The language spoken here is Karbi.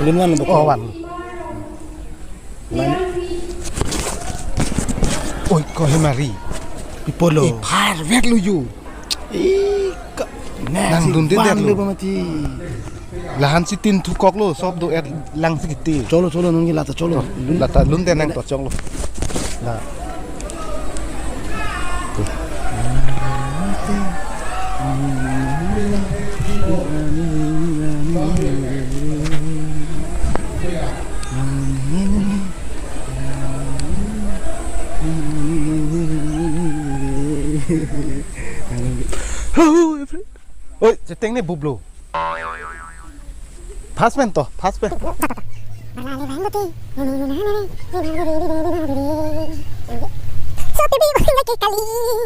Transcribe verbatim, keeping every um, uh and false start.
Dun van lo. Oh, van. Oi, ko he mari. Pipolo. Ipharvek lo yo. Ih, ka-, nangdunde van detlo. Lo pamati. Lahan si tin thukok lo, sob do-et lang si kiti. Cholo, cholo, nonke lata cholo. Lata lunte nangtochok lo. La. Oi, cheteng ne bublo. Fast pen to, fast pen.